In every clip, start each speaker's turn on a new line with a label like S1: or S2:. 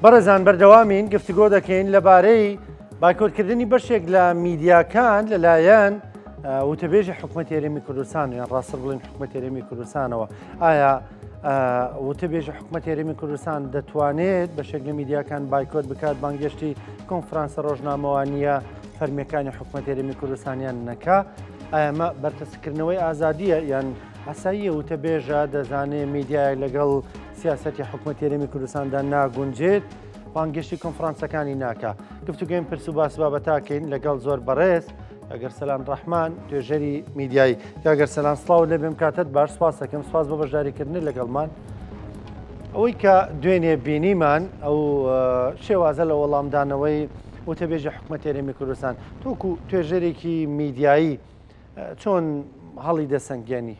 S1: بەڕێزان بەردەوامین گفتوگۆ دەکەین لەبارەی بایکۆتکردنی بەشێک لە میدیاکان لەلایەن وتەبێژی حکوومەت هەرێمی کوردستان یان ڕاستر بڵێن حکوومەت هەرێمی کوردستانەوە. ئایا وتەبێژی حکوومەت هەرێمی کوردستان دەتوانێت بەشێک لە میدیاکان بایکۆت بکات، بانگێشتی کۆنفرانسە ڕۆژنامەوانیە فەرمیەکانی حکوومەت هەرێمی کوردستانیان نەکا؟ ئایا ئەمە بەرتەسکردنەوەی ئازادیە یان ئاساییە وتەبێژە دەزانێ میدیایەک لەگەڵ سیاسەتی حکوومەت هەرێمی کوردستاندا ناگونجێت بانگێشتی کۆنفرانسەکانی ناکا؟ گفتوگۆین پرس و باس بابەتاکەین لەگەڵ زۆر بەڕێز ئەگەر سەلام ڕەحمان، توێژەری میدیایی. کاگەر سەلام سڵاو لێ بێم، کاتت باش، سپاس دەکەم، سپاس بۆ بەشداریکردن لەگەڵمان. ئەوەی کە دوێنێ بینیمان ئەو شێوازە لە وەڵامدانەوەی وتەبێژی حکوومەت هەرێمی کوردستان، تۆکو توێژەرێکی میدیایی چۆن هەڵی دەسەنگێنی؟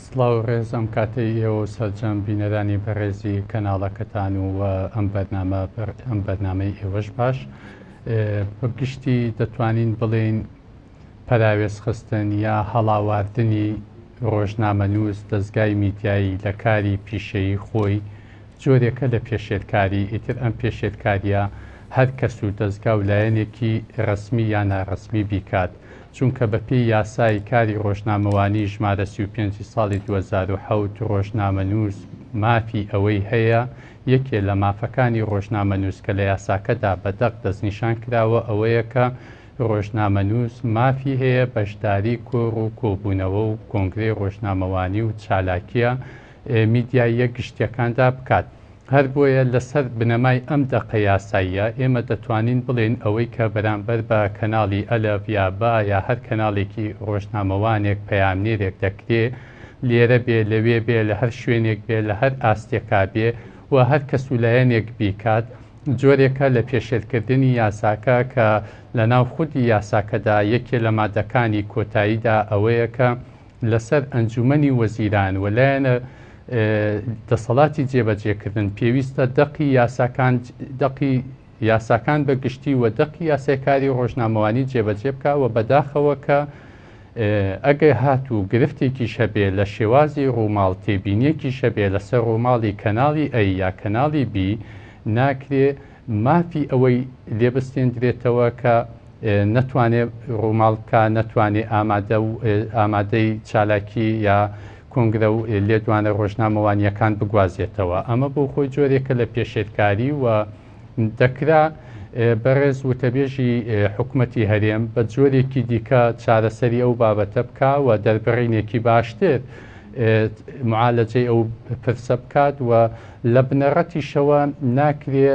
S2: سڵاو و ڕێز ئەم کاتەی ئێوە و سەرجەم بینەرانی بەڕێزی کەناڵەکەتان و ئەم بەرنامە ئەم بەرنامەی ئێوەش باش. بە گشتی دەتوانین بڵێین پەراوێزخستن یا هەڵاواردنی ڕۆژنامەنووس، دەزگای میدیایی لە کاری پیشەیی خۆی جۆرێکە لە پێشێلکاری، ئیتر ئەم پێشێلکارییە هەر کەس و دەزگا و لایەنێکی ڕەسمی یا ناڕەسمی بیکات، چونکە بە پێی یاسای کاری ڕۆژنامەوانی ژمارە 35 ی ساڵی 2007 ڕۆژنامەنووس مافی ئەوەی هەیە، یەکێ لە مافەکانی ڕۆژنامەنووس کە لە یاساکەدا بە دەق دەستنیشان کراوە ئەوەیە کە ڕۆژنامەنووس مافی هەیە بەشداری کۆڕ و کۆبوونەوە و کۆنگرەی ڕۆژنامەوانی و چالاکییە میدیاییە گشتییەکاندا بکات. هەر بۆیە لەسەر بنەمای ئەم دەقە یاساییە ئێمە دەتوانین بڵێین ئەوەی کە بەرامبەر بە کەناڵی ئەلف یا با یا هەر کەناڵێکی ڕۆژنامەوانێک پەیامنێرێک دەکرێ لێرە بێ لەوێ بێ لە هەر شوێنێک بێ لە هەر ئاستێکا بێ و هەر کەس و لایەنێک بیکات جۆرێکە لە پێشێلکردنی یاساکە کە لەناو خودی یاساکەدا یەکێ لە مادەکانی کۆتاییدا ئەوەیە کە لەسەر ئەنجومەنی وەزیران و لایەنە دەسەڵاتی جێبەجێکردن پێویستە دەقی یاساکان دەقی یاساکان بە گشتی و دەقی یاسای کاری ڕۆژنامەوانی جێبەجێ بکا و بەداخەوە کە ئەگەر هاتوو گرفتێکیش هەبێ لە شێوازی ڕووماڵ تێبینیەکیش هەبێ لەسەر ڕووماڵی کەناڵی ئەی یا کەناڵی بی ناکرێ مافی ئەوەی لێ بستێندرێتەوە کە نەتوانێ ڕووماڵ بکا، نەتوانێ ئامادە و ئامادەی چالاکی یا کۆنگرە و لێدوانە ڕۆژنامەوانییەکان بگوازێتەوە. ئەمە بۆ خۆی جۆرێکە لە پێشێلکاری و دەکرا بەڕێز وتەبێژی حکومەتی هەرێم بە جۆرێکی دیکە چارەسەری ئەو بابەتە بکا و دەربڕینێکی باشتر معالەجەی ئەو پرسە بکات و لە بنەڕەتیشەوە ناکرێ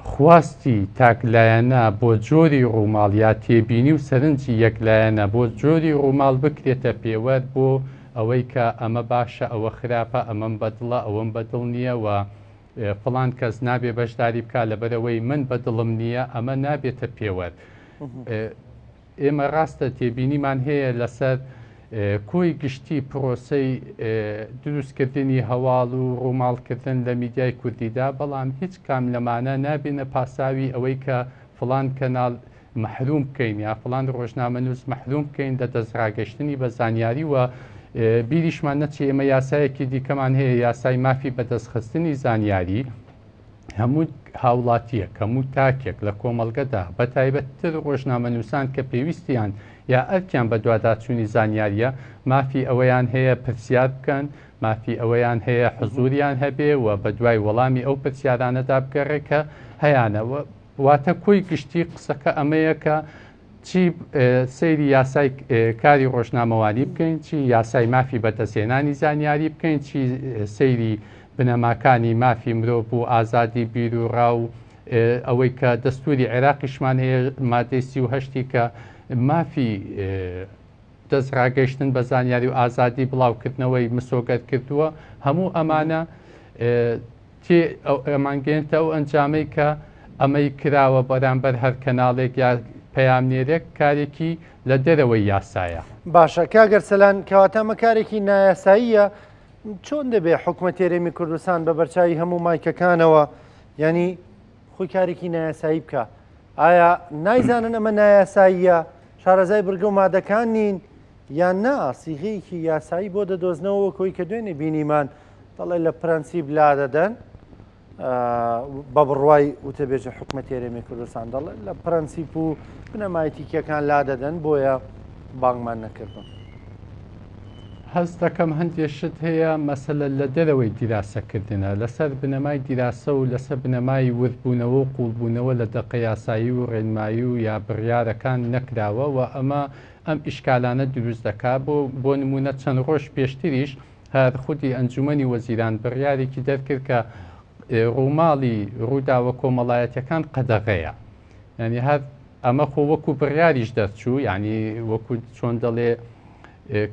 S2: خواستی تاکلایەنە بۆ جۆری ڕووماڵ یا تێبینی و سەرنجی یەکلایەنە بۆ جۆری ڕووماڵ بکرێتە پێوەر بۆ ئەوەی کە ئەمە باشە ئەوە خراپە ئەمەم بەدڵە ئەوەم بەدڵ نییە و فڵان کەس نابێ بەشداری بکا لەبەرئەوەی من بەدڵم نییە ئەمە نابێتە پێوەر. ئێمە ڕاستە تێبینیمان هەیە لەسەر کۆی گشتی پرۆسەی دروستکردنی هەواڵ و ڕووماڵکردن لە میدیای کوردیدا، بەڵام هیچ کام لەمانە نابێنە پاساوی ئەوەی کە فڵان کەناڵ مەحروم بکەین یا فڵان ڕۆژنامەنووس مەحروم بکەین لە دەستڕاگەشتنی بە زانیاری و بیریشمان نەچێ ئێمە یاسایەکی دیکەمان هەیە یاسای مافی بەدەستخستنی زانیاری هەموو هاوڵاتییەک، هەموو تاکێک لە کۆمەڵگەدا، بەتایبەتتر ڕۆژنامەنووسان کە پێویستیان یا ئەرکیان بەدواداچوونی زانیارییە، مافی ئەوەیان هەیە پرسیار بکەن، مافی ئەوەیان هەیە حزووریان هەبێ و بەدوای وەڵامی ئەو پرسیارانەدا بگەڕێ کە هەیانە. واتە کۆی گشتی قسەکە ئەمەیە کە چی سەیری یاسای کاری ڕۆژنامەوانی بکەین، چی یاسای مافی بەدەستهێنانی زانیاری بکەین، چی سەیری بنەماکانی مافی مرۆڤ و ئازادی بیروڕا و ئەوەی کە دەستوری عێراقیشمان هەیە مادەی 38 کە مافی دەست ڕاگەیشتن بە زانیاری و ئازادی بڵاوکردنەوەی مسۆگەر کردووە، هەموو ئەمانە تێ ئەمانگەیەنتە ئەو ئەنجامەی کە ئەمەی کراوە بەرامبەر هەر کەناڵێک یا پەیامنێرێک کارێکی لە دەرەوەی یاسایە.
S1: باشە کاک ئەرسەلان کەواتە ئەمە کارێکی نایاساییە چۆن دەبێ حکومەتی هەرێمی کوردستان بە بەرچاوی هەموو مایکەکانەوە یعنی خۆی کارێکی نایاسایی بکە ئایا نایزانن ئەمە نایاساییە شارەزای بڕگە و مادەکان نین یان نا سیغەیەکی یاسایی بۆ دەدۆزنەوە وەکەوەی کە دوێنێ بینیمان. دەڵێ لە پرەنسیپ لادەدەن بە بڕوای وتەبێژە حکومەتی هەرێمی کوردستان دەڵێ لە پرەنسیپ و بنەما ئیتیکیەکان لادەدەن بۆیە بانگمان نەکردن.
S2: هەست دەکەم هەندێ شت هەیە مەسەلە لە دەرەوەی دیراسەکردنە، لەسەر بنەمای دیراسە و لەسەر بنەمای وردبوونەوە و قووڵبوونەوە لە دەقە یاسایی و ڕێنمایی و یا بڕیارەکان نەکراوە و ئەمە ئەم ئیشکالانە دروست دەکا. بۆ بۆ نموونە چەند ڕۆژ پێشتریش هەر خودی ئەنجوومەنی وەزیران بڕیارێکی دەرکرد کە ڕووماڵی ڕووداوە کۆمەڵایەتیەکان قەدەغەیە. یانی هەر ئەمە خۆ وەکو بڕیاریش دەرچوو، یانی وەکو چۆن دەڵێ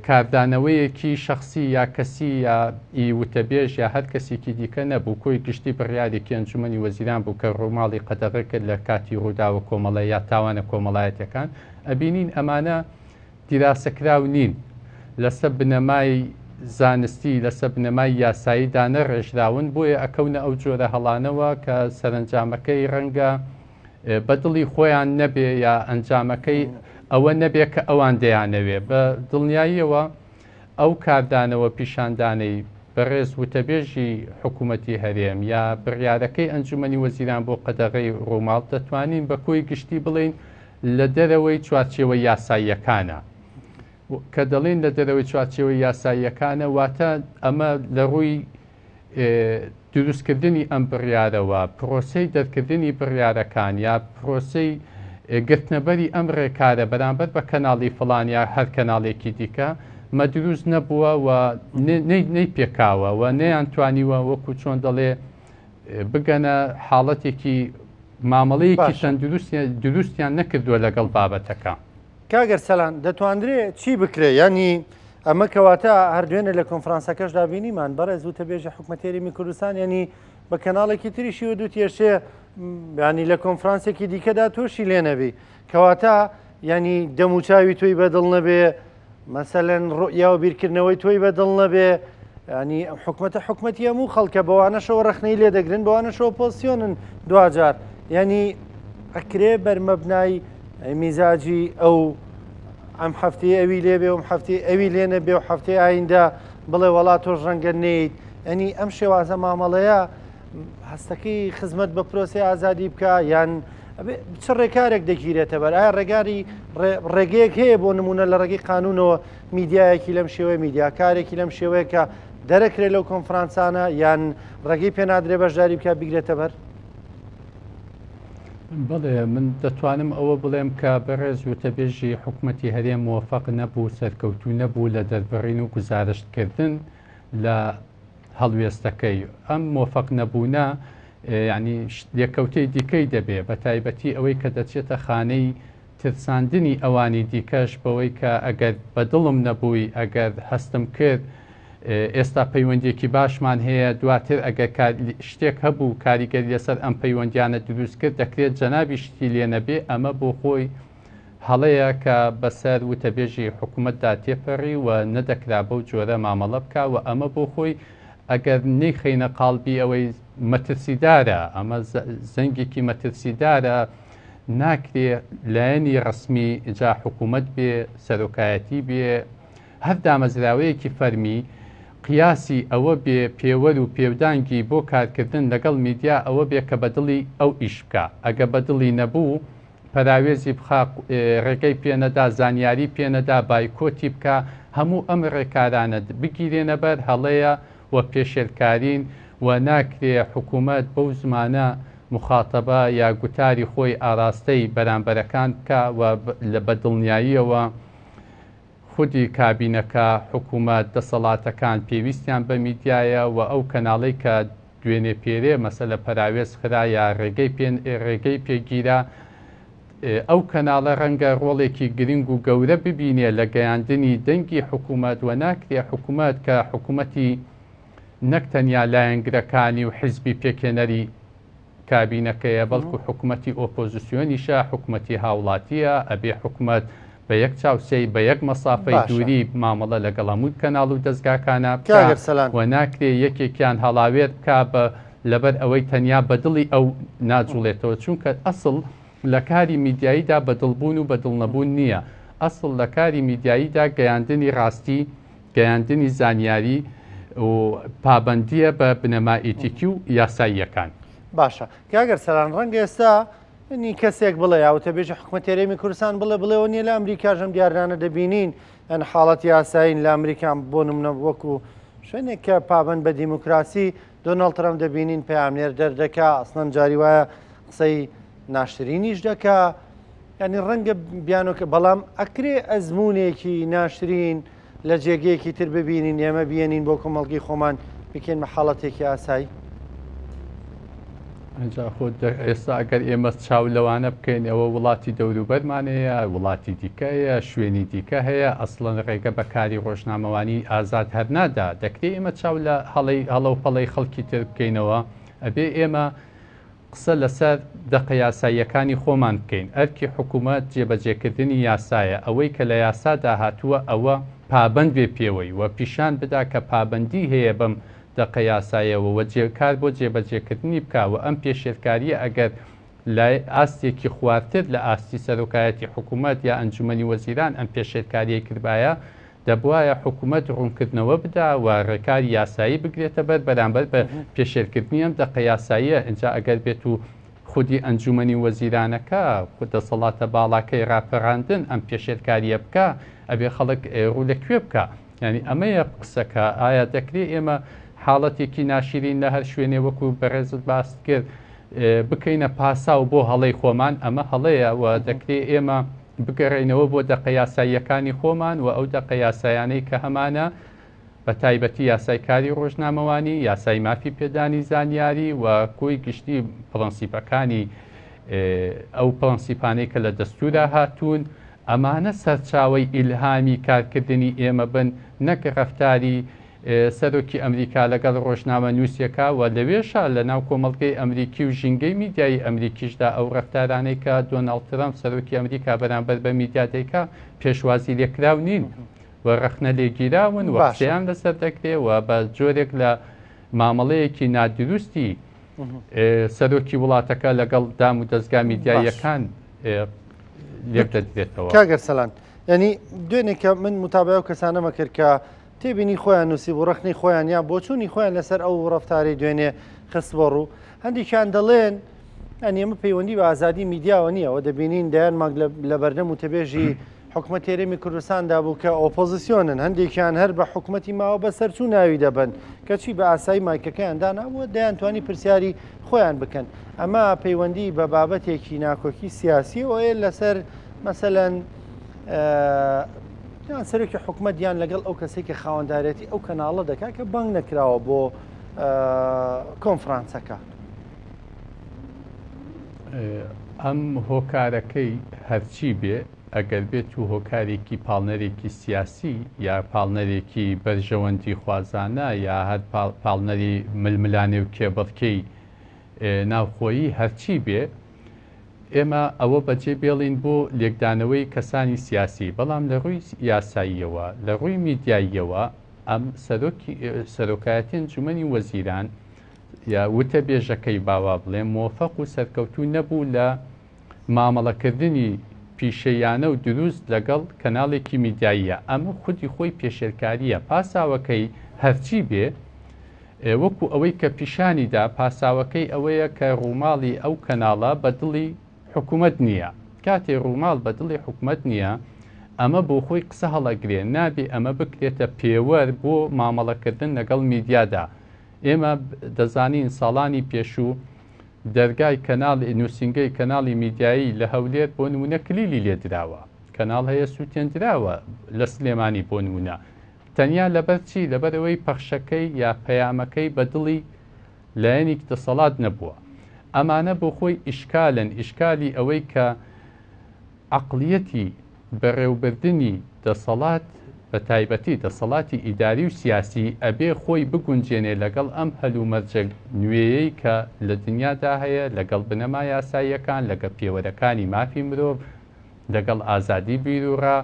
S2: کاردانەوەیەکی شەخسی یا کەسی یا ئی وتەبێژ یا هەر کەسێکی دیکە نەبوو، کۆی گشتی بڕیارێکی ئەنجومەنی وەزیران بوو کە ڕووماڵی قەدەغە کرد لە کاتی ڕووداوە کۆمەڵە یا تاوانە کۆمەڵایەتیەکان. ئەبینین ئەمانە دیراسەکراو نین، لەسەر بنەمای زانستی، لەسەر بنەمای یاسایی دانەڕێژراون، بۆیە ئەکەونە ئەو جۆرە هەڵانەوە کە سەرەنجامەکەی ڕەنگە بە دڵی خۆیان نەبێ یا ئەنجامەکەی ئەوە نەبێ کە ئەوان دەیانەوێ. بە دڵنیاییەوە ئەو کاردانەوە پیشاندانەی بەڕێز وتەبێژی حکوومەتی هەرێم یا بڕیارەکەی ئەنجومەنی وەزیران بۆ قەدەغەی ڕووماڵ دەتوانین بە کۆی گشتی بڵێین لە دەرەوەی چوارچێوە یاساییەکانە. کە دەڵێین لە دەرەوەی چوارچێوە یاساییەکانە واتە ئەمە لە ڕووی دروستکردنی ئەم بڕیارەوە، پرۆسەی دەرکردنی بڕیارەکان یا پرۆسەی گرتنەبەری ئەم ڕێکارە بەرامبەر بە کەناڵی فڵان یا هەر کەناڵێکی دیکە مەدروست نەبووە و نەیپێکاوە و نەیانتوانیوە وەکو چۆن دەڵێ بگەنە حاڵەتێکی مامەڵەیەکی تەندروست دروستیان نەکردووە لەگەڵ بابەتەکە.
S1: کاک ئەرسەلان دەتواندرێ چی بکرێ؟ یانی ئەمە کەواتە هەر دوێنێ لە کۆنفرانسەکەشدا بینیمان بەڕێز وتەبێژی حکومەتی هەرێمی کوردستان یانی بە کەناڵێکی تریشی و دوتیەشێ ینی لە کۆنفرانسێکی دیکەدا تۆشی لێ نەبی کەواتە ینی دەموچاوی تۆی بەدڵ نەبێ مەسەلەن ڕوئیا و بیرکردنەوەی تۆی بەدڵ نەبێ ینی ئەم حکومەتە حکومەتی هەموو خەڵکە بەوانەشەوە ڕەخنەی لێ دەگرن بەوانەشەوە پۆسیۆنن دواجار ینی ئەکرێ بەرمەبنای میزاجی ئەو ئەم هەفتەی ئەوی لێبێ و هەفتەی ئەوی لێ نەبێ و هەفتەی ئایندە بڵێ وەڵا تۆش ڕەنگە نیت ئەنی ئەم شێوازە مامەڵەیە هەستەکەی خزمەت بە پرۆسی ئازادی بکە یان چ ڕێکارێک دەگیرێتە بەر ئایا ڕێگاری ڕێگەیەک هەیە بۆ نمونە لە ڕێگەی قانونەوە میدیایەکی لەم شێوەیە میدیاکارێکی لەم شێوەیە کە دەرەکرێت لەو کۆنفرانسانە یان ڕێگەی پێنادرێ بەشداری بکە بگرێتە بەر؟
S2: بەڵێ من دەتوانم ئەوە بڵێم کە بەڕێز وتەبێژی حکومەتی هەرێم مۆفەق نەبوو، سەرکەوتوو نەبوو لە دەربڕین و گوزارشتکردن لە هەڵوێستەکەی. ئەم مۆفەق نەبوونە یانی لێکەوتەی دیکەی دەبێ، بە تایبەتی ئەوەی کە دەچێتە خانەی ترساندنی ئەوانی دیکەش بەوەی کە ئەگەر بە دڵم نەبووی، ئەگەر هەستم کرد ئێستا پەیوەندییەکی باشمان هەیە، دواتر ئەگەر شتێک هەبوو کاریگەری لەسەر ئەم پەیوەندییانە دروست کرد، دەکرێت جەنابی شتی لێ نەبێ، ئەمە بۆ خۆی هەڵەیە کە بەسەر وتەبێژی حکومەتدا تێپەڕی و نەدەکرا بەو جۆرە مامەڵە بکا و ئەمە بۆ خۆی ئەگەر نەیخەینە قاڵبی ئەوەی مەترسیدارە، ئەمە زەنگێکی مەترسیدارە، ناکرێ لایەنی ڕەسمی جا حکومەت بێ، سەرۆکایەتی بێ، هەر دامەزراوەیەکی فەرمی قیاسی ئەوە بێ پێوەر و پێودانگی بۆ کارکردن لەگەڵ میدیا ئەوە بێ کە بەدڵی ئەو ئیش بکا، ئەگە بەدڵی نەبوو پەراوێزی بخا، ڕێگەی پێ نەدا، زانیاری پێ نەدا، بایکۆتی بکا، هەموو ئەم ڕێکارانە بگیرێنە بەر هەڵەیە و پێشێلکارین و ناکرێ حکوومەت بەو زمانە موخاتەبە یا گوتاری خۆی ئاراستەی بەرامبەرەکان بکا و بە دڵنیاییەوە خودی کابینەکە، حکوومەت، دەسەڵاتەکان پێویستیان بە میدیایە و ئەو کەناڵەی کە دوێنێ پێرێ مەسەلە پەراوێز خرا یا ڕێگەی پێ ڕێگەی پێ گیرا، ئەو کەناڵە ڕەنگە ڕۆڵێکی گرنگ و گەورە ببینێ لە گەیاندنی دەنگی حکوومەت و ناکرێ حکوومەت کە حکوومەتی نەک تەنیا لایەنگرەکانی و حیزبی پێکهێنەری کابینەکەیە، بەڵکو حکومەتی ئۆپۆزسیۆنیشە، حکومەتی هاوڵاتییە، ئەبێ حکومەت بە یەک چاو سەیر، بە یەک مەسافەی دووری مامەڵە لەگەڵ هەموو کەناڵ و دەزگاکانا بکا و ناکرێ یەکێکیان هەڵاوێر بکا بە لەبەر ئەوەی تەنیا بە دڵی ئەو ناجوڵێتەوە، چونکە ئەسڵ لە کاری میدیاییدا بە دڵ بوون و بە دڵ نەبوون نییە، ئەسڵ لە کاری میدیاییدا گەیاندنی ڕاستی، گەیاندنی زانیاری. و پابەندییە بە بنەما ئیتیکی و یاساییەکان.
S1: باشە کاک ئەرسەلان ڕەنگە ئێستا نی کەسێک بڵێ یا وتەبێژی حکومەتی هەرێمی کوردستان بڵێ بڵێەوە نییە لە ئەمریکاش ئەم دیاردانە دەبینین یان حاڵەتی یاسایین لە ئەمریکا بۆ نمونە وەکو شوێنێک کە پابەند بە دیموکراسی دۆناڵد ترەمپ دەبینین پەیامنێر دەردەکا ئەسڵەن جاری وایە قسەی ناشرینیش دەکا ینی ڕەنگە بیانۆکە بەڵام ئەکرێ ئەزمونێکی ناشرین لە جێگەیەکی تر ببینین ئێمە بیێنین بۆ کۆمەڵگەی خۆمان بکەین بە حاڵەتێکی ئاسایی؟
S2: ئەجا خۆ ئێستا ئەگەر ئێمە چاو لەوانە بکەین ئەوە وڵاتی دەوروبەرمان هەیە وڵاتی دیکە هەیە شوێنی دیکە هەیە ئەسڵەن ڕێگە بە کاری ڕۆژنامەوانی ئازاد هەر نادا دەکرێ ئێمە چاو لە هەڵەی هەڵە و پەڵەی خەڵکی تر بکەینەوە ئەبێ ئێمە قسە لەسەر دەقە یاساییەکانی خۆمان بکەین، ئەرکی حکومەت جێبەجێکردنی یاسایە، ئەوەی کە لە یاسادا هاتووە ئەوە پابەند بێ پێوەی و پیشان بدا کە پابەندی هەیە بەم دەقە یاسایەوە و کار بۆ جێبەجێکردنی بکا و ئەم پێشێلکارییە ئەگەر لە ئاستێکی خوارتر لە ئاستی سەرۆکایەتی حکومەت یا ئەنجومەنی وەزیران ئەم پێشێلکارییەی کردبایە دەبوایە حکومەت ڕوونکردنەوە بدا و ڕێکاری یاسایی بگرێتە بەر بەرامبەر بە پێشێلکردنی ئەم دەقە یاساییە، ئینجا ئەگەر بێت و خودی ئەنجومەنی وەزیرانەکە، دەسەڵاتە باڵاکەی ڕاپەراندن ئەم پێشێلکارییە بکا، ئەبێ خەڵک ڕوو لە کوێ بکا؟ یانی ئەمەیە قسەکە، ئایا دەکرێ ئێمە حاڵەتێکی ناشیرین لە هەر شوێنێ وەکو بەڕێزت باست کرد بکەینە پاساو بۆ هەڵەی خۆمان؟ ئەمە هەڵەیە و دەکرێ ئێمە بگەڕێینەوە بۆ دەقە یاساییەکانی خۆمان و ئەو دەقە یاسایانەی کە هەمانە بە تایبەتی یاسای کاری ڕۆژنامەوانی، یاسای مافی پێدانی زانیاری و کۆی گشتی پڕەنسیپەکانی ئەو پڕەنسیپانەی کە لە دەستورا هاتوون، ئەمانە سەرچاوەی ئیلهامی کارکردنی ئێمە بن نەک ڕەفتاری سەرۆکی ئەمریکا لەگەڵ ڕۆژنامەنووسێکا و لەوێشا لە ناو کۆمەڵگەی ئەمریکی و ژینگەی میدیایی ئەمریکیشدا ئەو ڕەفتارانەی کە دۆناڵد ترەمپ سەرۆکی ئەمریکا بەرامبەر بە میدیا دەیکا پێشوازی لێکراو نین و ڕەخنە لێگیراون و قسەیان لەسەر دەکرێ و بە جۆرێک لە مامەڵەیەکی نادروستی سەرۆکی وڵاتەکە لەگەڵ دام و دەزگا میدیاییەکان لێک دەدرێتەوە.
S1: کاک ئەرسەلان یعنی دوێنێ کە من متابعە و کەسانەمە کرد کە تێبینی خۆیان نووسیبوو، ڕەخنەی خۆیان یان بۆچوونی خۆیان لەسەر ئەو ڕەفتارەی دوێنێ خستبووە ڕوو. هەندێکیان دەڵێن یانی ئەمە پەیوەندی بە ئازادی میدیاوە نییە و دەبینین دەیان مانگ لە بەردەم وتەبێژی حکومەتی هەرێمی کوردستاندا بوو کە ئۆپۆزیسیۆنن، هەندێکیان هەر بە حکومەتی ماوە بەسەرچوو ناوی دەبەن، کەچی بە ئاسایی مایکەکەیان دانابوو دەیانتوانی پرسیاری خۆیان بکەن. ئەمە پەیوەندی بە بابەتێکی ناکۆکی سیاسیەوەیە لەسەر مەسەلەن یان سەرۆکی حکومەت یان لەگەڵ ئەو کەسێک کە خاوەندارێتی ئەو کەناڵە دەکات کە بانگ نەکراوە بۆ کۆنفرانسەکە.
S2: ئەم هۆکارەکەی هەرچی بێ ئەگەر بێت و هۆکارێکی پاڵنەرێکی سیاسی یا پاڵنەرێکی بەرژەوەندی خوازانە یا هەر پاڵنەری ململانێ و کێبڕکێی ناوخۆیی هەرچی بێ ئێمە ئەوە بەجێ بێڵین بۆ لێکدانەوەی کەسانی سیاسی، بەڵام لە ڕووی یاساییەوە، لە ڕووی میدیاییەوە ئەم سەرۆکی سەرۆکایەتی ئەنجومەنی وەزیران یا وتەبێژەکەی با وا بڵێم مۆفەق و سەرکەوتوو نەبوو لە مامەڵەکردنی پیشەییانە و دروست لەگەڵ کەناڵێکی میدیاییە. ئەمە خودی خۆی پێشێلکارییە. پاساوەکەی هەرچی بێ، وەکو ئەوەی کە پیشانی دا پاساوەکەی ئەوەیە کە ڕووماڵی ئەو کەناڵە بە دڵی حکومەت نییە. کاتێ ڕووماڵ بە دڵی حکومەت نییە ئەمە بۆ خۆی قسە هەڵئەگرێ، نابێ ئەمە بکرێتە پێوەر بۆ مامەڵەکردن لەگەڵ میدیادا. ئێمە دەزانین ساڵانی پێشوو دەرگای کەناڵ نووسینگەی کەناڵی میدیایی لە هەولێر بۆ نموونە کلیلی لێ دراوە، کەناڵ هەیە سووتێندراوە لە سلێمانی بۆ نموونە. تەنیا لەبەر چی؟ لەبەر ئەوەی پەخشەکەی یا پەیامەکەی بە دڵی لایەنیک دەسەڵات نەبووە. ئەمانە بۆ خۆی ئیشکالن، ئیشکالی ئەوەی کە عەقڵیەتی بەڕێوبردنی دەسەڵات بە تایبەتی دەسەڵاتی ئیداری و سیاسی ئەبێ خۆی بگونجێنێ لەگەڵ ئەم هەلومەرجە نوێیەی کە لە دنیادا هەیە، لەگەڵ بنەما یاساییەکان، لەگە پێوەرەکانی مافی مرۆڤ، لەگەڵ ئازادی بیروڕا،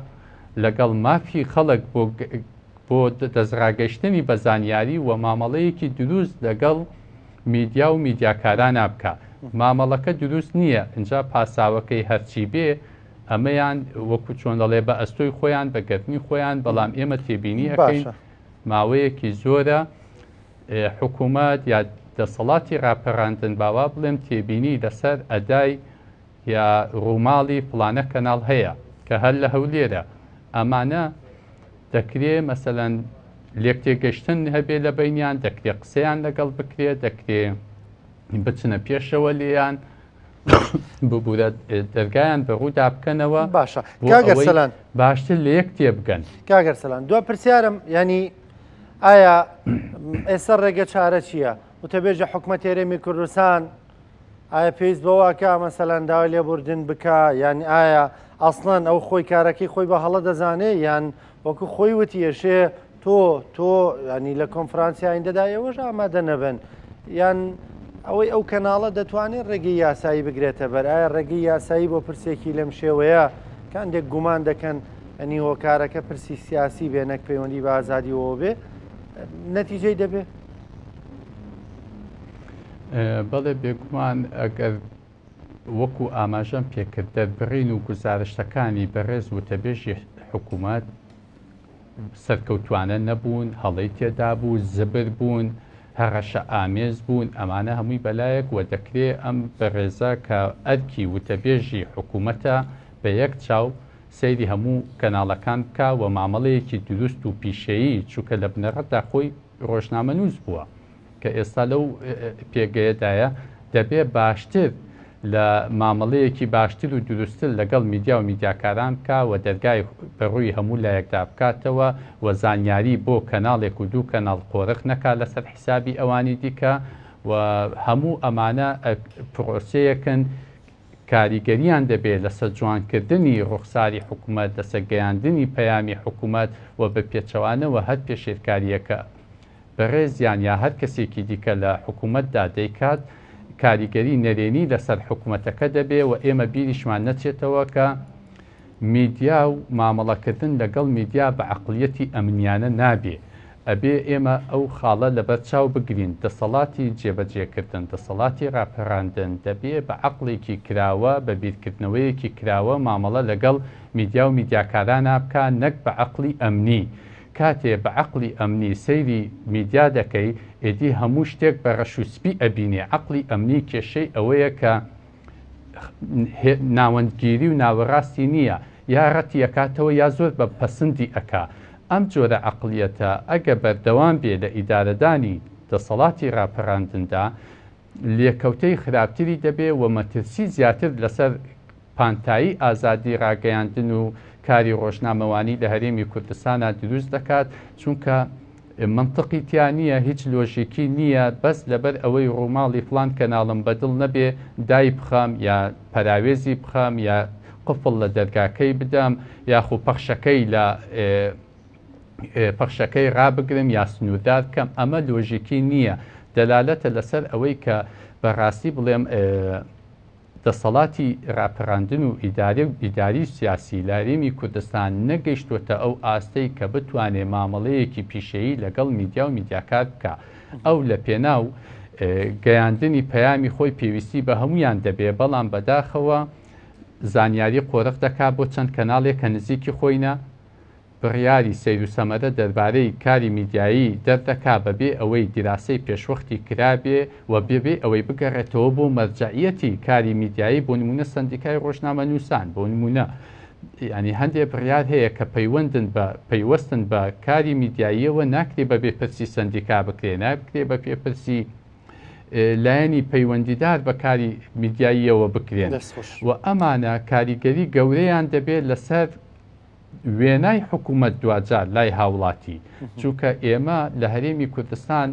S2: لەگەڵ مافی خەڵک بۆ بۆ دەستڕاگەیشتنی بە زانیاری و مامەڵەیەکی دروست لەگەڵ میدیا و میدیاکارانا بکا. مامەڵەکە دروست نییە، ئینجا پاساوەکەی هەرچی بێ ئەمەیان وەکو چۆن دەڵێ بە ئەستۆی خۆیان بە گەردنی خۆیان، بەڵام ئێمە تێبینی ئەکەین ماوەیەکی زۆرە. حکوومەت یا دەسەڵاتی ڕاپەراندن باوا بڵێم تێبینی لەسەر ئەدای یا ڕووماڵی فڵانە کەناڵ هەیە کە هەر لە هەولێرە ئەمانە دەکرێ مەسەلەن لێکتێگەشتن هەبێ لە بینیان دەکرێ قسەیان لەگەڵ بکرێ دەکرێ بچنە پێشەوە لێیان ببورە دەرگایان بە ڕوودا بکەنەوە
S1: باشە کاگەرسەلان
S2: باشتر لە یەک تێبگەن.
S1: کاگەرسەلان دو پرسیارم ینی ئایا ئێستا ڕێگە چارە چییە؟ وتەبێژە حکومەت هەرێمی کوردستان ئایا پێویست بەوە ئەکا مەسەلەن داوای لێبوردن بکا یان ئایا ئەسڵەن ئەو خۆی کارەکەی خۆی بە هەڵە دەزانێ یان وەکو خۆی وتی ئەشێ تۆ تۆ ینی لە کۆنفرانسی ئایندەدا ئێوەش ئامادە نەبن یان ئەوەی ئەو کەناڵە دەتوانێت ڕێگەی یاسایی بگرێتە بەر ئایا ڕێگەی یاسایی بۆ پرسێکی لەم شێوەیە کاندێک گومان دەکەن ئەنی هۆکارەکە پرسی سیاسی بێ نەک پەیوەندی بە ئازادیەوە بێ نەتیجەی دەبێ؟
S2: بەڵێ بێگومان ئەگەر وەکو ئاماژەم پێکرد دەربڕین و گوزارشتەکانی بەڕێز وتەبێژی حکوومەت سەرکەوتوانە نەبوون، هەڵەی تێدا بوو، زبر بوون، هەڕەشە ئامێز بوون، ئەمانە هەمووی بەلایەک وە دەکرێ ئەم بەڕێزە کە ئەرکی وتەبێژی حکوومەتە بە یەک چاو سەیری هەموو کەناڵەکان بکا و مامەڵەیەکی دروست و پیشەیی چونکە لە بنەڕەتدا خۆی ڕۆژنامەنووس بووە کە ئێستا لەو پێگەیەدایە دەبێ باشتر لە مامەڵەیەکی باشتر و دروستتر لەگەڵ میدیا و میدیاکاران بکا و دەرگای بە ڕووی هەموو لایەکدا بکاتەوە و زانیاری بۆ کەناڵێک و دوو کەناڵ قۆرخ نەکا لەسەر حیسابی ئەوانی دیکە و هەموو ئەمانە پرۆسەیەکن کاریگەریان دەبێت لەسەر جوانکردنی ڕوخساری حکومەت، لەسەر گەیاندنی پەیامی حکومەت و بە پێچەوانەوە هەر پێشێلکارییەکە بەڕێزیان یا هەر کەسێکی دیکە لە حکومەتدا دەیکات کاریگەری نەرێنی لەسەر حکومەتەکە دەبێ و ئێمە بیریشمان نەچێتەوە کە میدیا و مامەڵەکردن لەگەڵ میدیا بە عەقڵیەتی ئەمنیانە نابێ. ئەبێ ئێمە ئەو خاڵە لەبەر چاو بگرین، دەسەڵاتی جێبەجێکردن، دەسەڵاتی ڕاپەراندن دەبێ بە عەقڵێکی کراوە، بە بیرکردنەوەیەکی کراوە مامەڵە لەگەڵ میدیا و میدیاکارانا بکا نەک بە عەقڵی ئەمنی. کاتێ بە عەقڵی ئەمنی سەیری میدیا دەکەی ئێدی هەموو شتێک بە ڕەش و سپی ئەبینێ. عەقڵی ئەمنی کێشەی ئەوەیە کە ناوەندگیری و ناوەڕاستی نییە، یا ڕەتی ئەکاتەوە یا زۆر بە پەسندی ئەکا. ئەم جۆرە عەقڵیەتە ئەگە بەردەوام بێ لە ئیدارەدانی دەسەڵاتی ڕاپەڕاندندا، لێکەوتەی خراپتری دەبێ و مەترسی زیاتر لەسەر پانتایی ئازادی ڕاگەیاندن و کاری ڕۆژنامەوانی لە هەرێمی کوردستانا دروست دەکات، چونکە مەنتقی تیا نییە، هیچ لۆژیکی نییە، بەس لەبەر ئەوەی ڕووماڵی فڵان کەناڵم بەدڵ نەبێ دایبخەم یا پەراوێزی بخەم یا قفڵ لە دەرگاکەی بدەم یاخو پەخشەکەی لە پەخشەکەی ڕابگرم یا سنووردار بکەم، ئەمە لۆژیکی نییە، دەلالەتە لەسەر ئەوەی کە بەڕاستی بڵێم دەسەڵاتی راپەراندن و ئیدارە و ئیداری سیاسی لە هەرێمی کوردستان نەگەیشتۆتە ئەو ئاستەی کە بتوانێ مامەڵەیەکی پیشەیی لەگەڵ میدیا و میدیاکار بکا. ئەو لە پێناو گەیاندنی پەیامی خۆی پێویستی بە هەموویان دەبێ، بەڵام بەداخەوە زانیاری قۆرخ دەکا بۆ چەند کەناڵێک کە نزیکی خۆینە، بڕیاری سەیروسەمەرە دەربارەی کاری میدیایی دەردەکا بەبێ ئەوەی دیراسەی پێشوەختی کرابێ و بەبێ ئەوەی بگەڕێتەوە بۆ مەرجەعیەتی کاری میدیایی بۆ نموونە سەندیکای ڕۆژنامەنووسان بۆ نموونە یانی هەندێ بڕیار هەیە کە پەیوەندن بە پەیوەستن بە کاری میدیاییەوە ناکرێ بەبێ پرسی سەندیکا بکرێ ناکرێ بە پێ پرسی لایەنی پەیوەندیدار بە کاری میدیاییەوە بکرێن و ئەمانە کاریگەری گەورەیان دەبێت لەسەر وێنای حکوومەت دواجار لای هاوڵاتی چونکە ئێمە لە هەرێمی کوردستان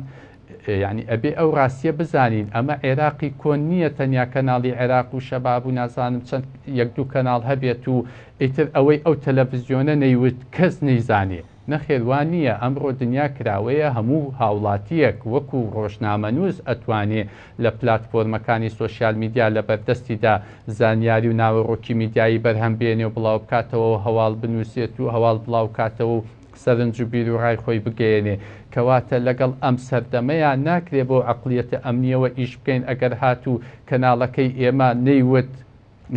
S2: یعنی ئەبێ ئەو ڕاستیە بزانین ئەمە عێراقی کۆن نییە تەنیا کەناڵی عێراق و شەباب و نازانم چەند یەک دوو کەناڵ هەبێت و ئیتر ئەوەی ئەو تەلەڤزیۆنە نەیوت کەس نەیزانێ نەخێر وا نییە، ئەمڕۆ دنیا کراوەیە هەموو هاوڵاتییەک وەکو ڕۆژنامەنووس ئەتوانێ لە پلاتفۆرمەکانی سۆشیال میدیا لەبەردەستیدا زانیاری و ناوەڕۆکی میدیایی بەرهەم بێنێ و بڵاوبکاتەوە و هەواڵ بنووسێت و هەواڵ بڵاوکاتەوە و سەرنج و بیروڕای خۆی بگەیەنێ. کەواتە لەگەڵ ئەم سەردەمەیا ناکرێ بەو عەقڵیەتە ئەمنییەوە ئیش بکەین ئەگەر هاتوو کەناڵەکەی ئێمە نەیوت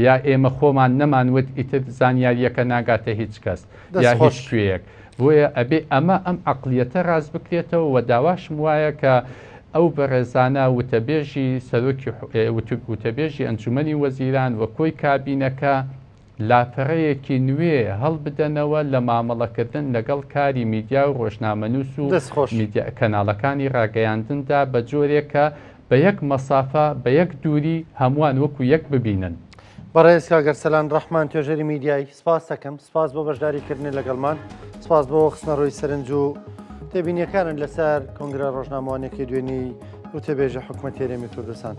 S2: یا ئێمە خۆمان نەمان وت ئیتر زانیارییەکە ناگاتە هیچ کەس یا هیچ کوێیەک. بۆیە ئەبێ ئەمە ئەم عەقڵیەتە ڕاست بکرێتەوە و داواشم وایە کە ئەو بەڕێزانە وتەبێژی سەرۆکی وتەبێژی ئەنجومەنی وەزیران و کۆی کابینەکە لاپەڕەیەکی نوێ هەڵبدەنەوە لە مامەڵەکردن لەگەڵ کاری میدیا و ڕۆژنامەنووس و
S1: دەست خۆش.
S2: میدیا کەناڵەکانی ڕاگەیاندندا بە جۆرێک کە بە یەک مەسافە بە یەک دووری هەمووان وەکو یەک ببینن.
S1: بەڕێز کاک ئەرسەلان ڕەحمان توێژەری میدیایی سپاس دەکەم سپاس بۆ بەشداری کردنت لەگەڵمان سپاس بۆ خستنەڕووی سەرنج و تێبینیەکانت لەسەر کۆنگرە ڕۆژنامەوانیەکەی دوێنێی وتەبێژی حکومەتی هەرێمی کوردستان.